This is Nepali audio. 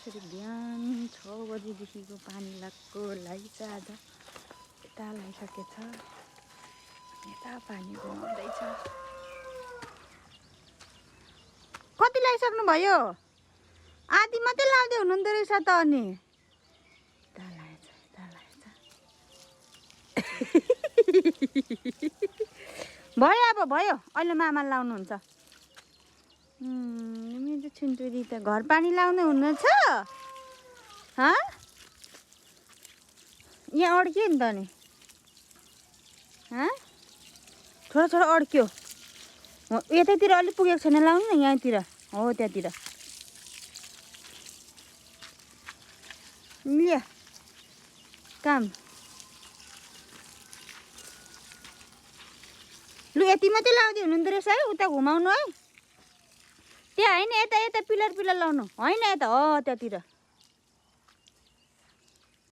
यसरी बिहान 6 बजेदेखिको पानी लाग्को लागिछ। आज यता लगाइसकेछ, यता पानी घुमाउँदैछ। कति लगाइसक्नु भयो? आधी मात्रै लाउँदै हुनुहुँदो रहेछ त। अनि भयो, अब भयो। अहिले मामा लाउनुहुन्छ। मेरो छिन्टुरी त घर पानी लाउने हुनुहुन्छ। यहाँ अड्क्यो नि त नि। छोरा छोरा अड्क्यो। यतैतिर अलिक पुगेको छैन, लाउनु न यहाँतिर। हो त्यहाँतिर लिया काम। लु यति मात्रै लाउँदै हुनुहुँदो रहेछ है। उता घुमाउनु है। त्यहाँ होइन, यता यता पिलर लाउनु होइन, यता हो त्यहाँतिर।